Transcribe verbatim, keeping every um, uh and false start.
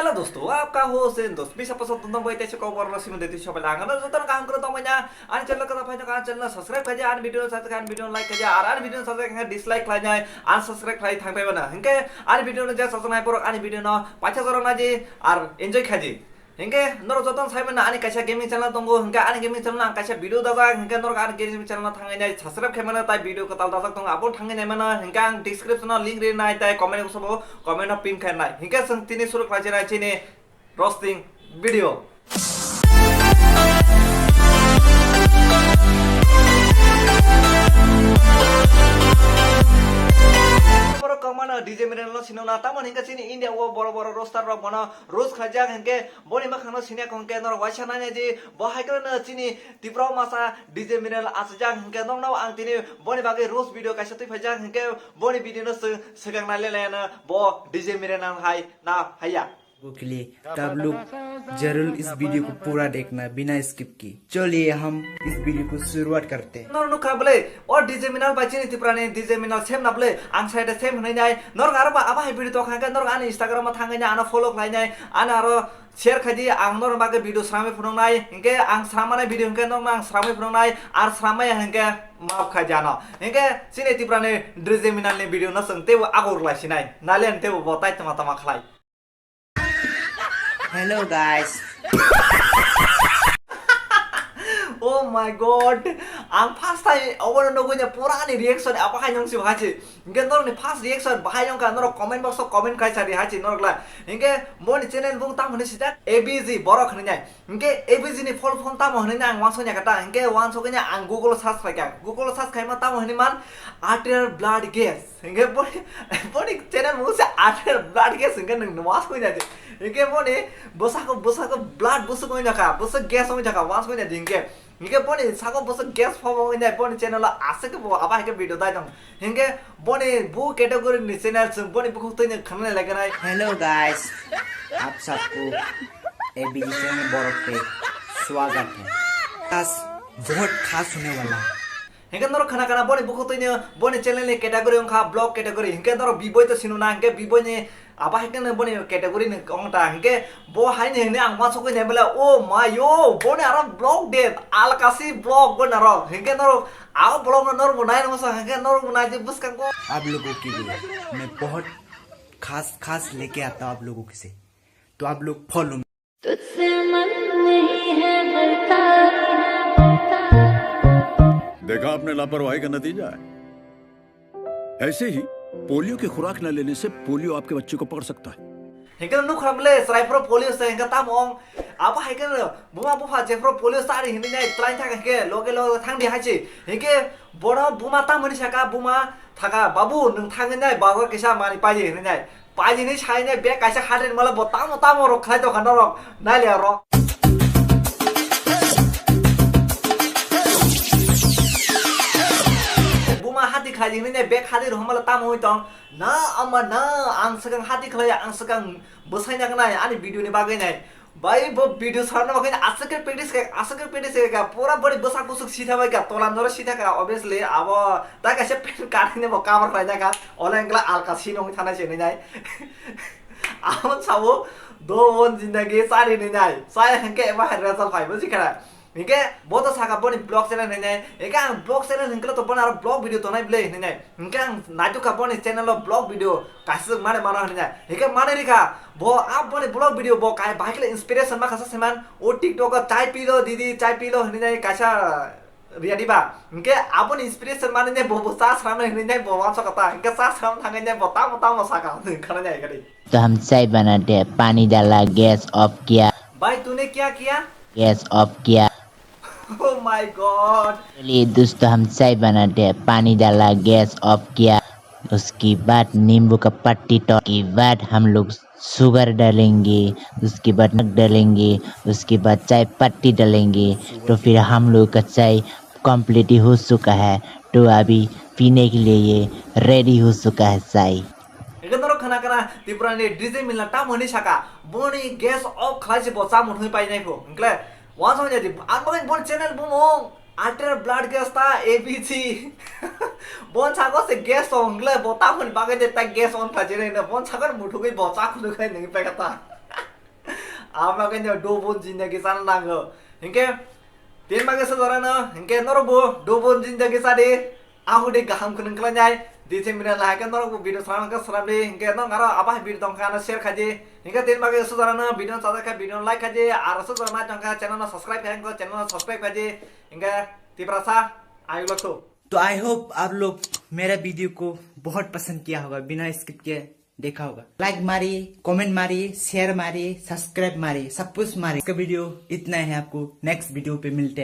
Hello dosto, aap ka ho se dost, bisa pasal tonton bai tese kau bor simi deti sobai lang. Ano joto kaham kro tong manya, ani channel ka phai ka channel subscribe kaja, ani video sa ka video like kaja, ar ani video sa ka dislike lai nai, unsubscribe lai thang pai bana. Hingke ani video no ja sa nai borok ani video no pacha jora naji, ar enjoy kaji. Hingke norok joto sai manya ani kaisa gaming channel tongo, hingke ani gaming channel ang kaisa video dajak, hingke norok ani gaming channel no thangai nai subscribe khai mano, tai video kwtal dajak tongo, abo thangai nai mano, hingke ang description o link ri nai, tai comment o sabo comment o pin khai nai. Hingke chwng tini suru khlai chini roasting video. Borok kok mano D J Miran lo sino na, tamo hingke chini India o boro boro roaster rok bono roast khlaijak, hingke boni makhang no sinya kong ke norok waisa nai nai di, bo hai khe no chini Tipra masa D J Mineral achijak hingke nokno ang tini boni bagwi roast video kaisa twi phaijak hingke boni video no swkang nai le no bo D J Mineral hai na haiya. के लिए तो आप लोग जरूर इस वीडियो को पूरा देखना बिना स्किप की। चलिए हम इस वीडियो को शुरुआत करते हैं। Nor nukha bole o D J Minal bai chini Tripura ni D J Minal sem na bole ang sai de sem hwnwi nai. Nor aro ba abo hai video to khangke nor ani Instagram o thangwi nai ano follow khlai nai ano aro share khai di, ang norok bagwi video sramwi phunuknai, hinkhe ang sramani video hinkhe nokno ang sramwi phunuknai, ar sramaya hinkhe maaf khai di ano. Hinkhe chini Tripura ni D J Minal ni video no chwng teibo agor lai sinai, nalian teibo bo tai tama tama khlai. Hello guys. Oh my god, ang first time obono nugui na pura ani reaction apa khai nung si bahai si. Hinkhe norokni first reaction bahai wngkha, norok comment box o comment khai sadi hai si norok la. Hinkhe boni channel bung tamo hinwi sijak A B G borok hinwi nai. Hinkhe A B G ni full form tamo hinwi nai ang uansukya kha ta. Hinkhe uansukya ang Google o search khaikha. Google o search khaima tamo hinwi man arterial blood gas. Hinkhe boni, boni channel bung se arterial blood gas hinkhe nwng uansukya di. Hinkhe boni bwsako, bwsako blood bwswk wngya kha, bwswk gas wngya kha uansukya di hinkhe. Hinkhe boni saka bwswk gas phobo wngwi nai boni channel o aswk khe bo abo hai khe video dai tong. Hinkhe boni bu category ni channel chwng boni bukhuk twi no khwnanai lai khe nai. Hello guys, आप सबको ABG channel बॉरक पे स्वागत है। आज बहुत खास होने वाला है। Hinkhe norok khana khana boni bukhuk twi no boni channel ni category wngkha vlog category. Hinkhe norok biboi to sinu na hinkhe biboi ni Abo hai khe boni category ni wng ta, hinkhe bo hai ni hinwi ang uansukwi nai bole, oh my yo, boni aro vlog de, alkasi vlog boni aro, hinkhe norok abo vlog no norok bo nai rwma sa, hinkhe norok bo nai di bwskango. आप लोगों के लिए मैं बहुत खास खास लेके आता हूँ आप लोगों के से, तो आप लोग फॉलो। तुझसे मन नहीं है भरता। देखा आपने लापरवाही का नतीजा है। ऐसे ही पोलियो की खुराक न लेने से पोलियो आपके बच्चे को पकड़ सकता है। Hinkhe nuk khram le chwrai phoro polio se hinkhe tamo ong. Abo hai khe buma bupha jephoro polio chari hinwi nai twlai thang hinkhe loge loge thang di hai se. Hinkhe bono buma tamo hinwi saka, buma thaka, "Babu, nwng thangwi nai bazar kisa mani paidi," hinwi nai. Paidi hinwi sai nai bag kaisa hadri mala bo tamo tamo rok khlai tongkha norok nai le aro. Buma hati khlai hinwi nai bag hadri rok mala tamo oi tong. Na ama na, ang swkang hati khlai, ang swkang bwsai nagnai ani video ni bagwi nai. Bai bo video sarna bagwi aswk khe practice khe, aswk khe practice khe ka, pura body bwsak bwswk sitha bai ka, tola noro sitha ka, obviously abo ta kaisa pen card hinwi bo cover khlai nai ka, ole wngkla alka sino wngwi thanai se hinwi nai. Abo sao do won jindagi chari hinwi nai, chaya hinkhe eba hai result phai bo sikha. Hinkhe bo to saka boni vlog channel hinwi nai. Hinkhe ang vlog channel hinkhe to boni aro vlog video tonai bwle hinwi nai. Hinkhe ang naitokha boni channel o vlog video kaisa mane mano hinwi nai. Hinkhe mane rikha bo a boni vlog video bo kai bahai khe inspiration ma khasa seman o TikTok o chai pilo didi chai pilo hinwi nai kaisa riya diba. Hinkhe aboni inspiration mane ne bo bo cha srano hinwi nai bo wansa kata. Hinkhe cha srano thangwi nai bo tamo tamo saka hinwi khana nai gari. तो हम चाय बनाते हैं, पानी डाला, gas off किया। भाई, तूने क्या किया? गैस ऑफ किया। Oh my God। चलिए दोस्तों, हम चाय बनाते हैं, पानी डाला, गैस ऑफ किया। उसके बाद नींबू का पत्ती तो, उसके बाद हम लोग शुगर डालेंगे, उसके बाद नमक डालेंगे, उसके बाद चाय पत्ती डालेंगे। तो फिर हम लोग का चाय कंप्लीट हो चुका है। तो अभी पीने के लिए ये रेडी हो चुका है चाय। Hinkhe norok khana khana Tripura ni D J Minal tamo hinwi saka, boni gas off khlai se bo chamung thwi painai pho. Hinkhe wansong jadi ang bagwi boni channel bumung arterial blood gas ta A B G. Bon sago se gas tong hinkhe bo tamoni bagwi de ta gas on khlai se rwino. Bon sago muthugwi bo cha khunu khai nangwi paikha ta. Ama khe no dubun jindagi chana nango. Hinkhe tin bagwi sujorano, hinkhe norokbo dubun jindagi chadi. Ang hudi kaham khwnang khlainai. Di se mina lahai khe norokbo video swnam khe swnam di. Hinkhe norok aro abo hai video tong khe ano share khaidi. Hinkhe tin bagwi sujorano video no chajak khe video no like khaidi. Aro sujorano tong khe channel no subscribe khai, hinkhe channel no subscribe khaidi. Hinkhe Tiprasa, ayuk lok thu. तो I hope आप लोग मेरा वीडियो को बहुत पसंद किया होगा, बिना स्किप के देखा होगा। लाइक मारिए, कमेंट मारिए, शेयर मारिए, सब्सक्राइब मारिए, सब कुछ मारिए। इसका वीडियो इतना है, आपको नेक्स्ट वीडियो पे मिलते हैं।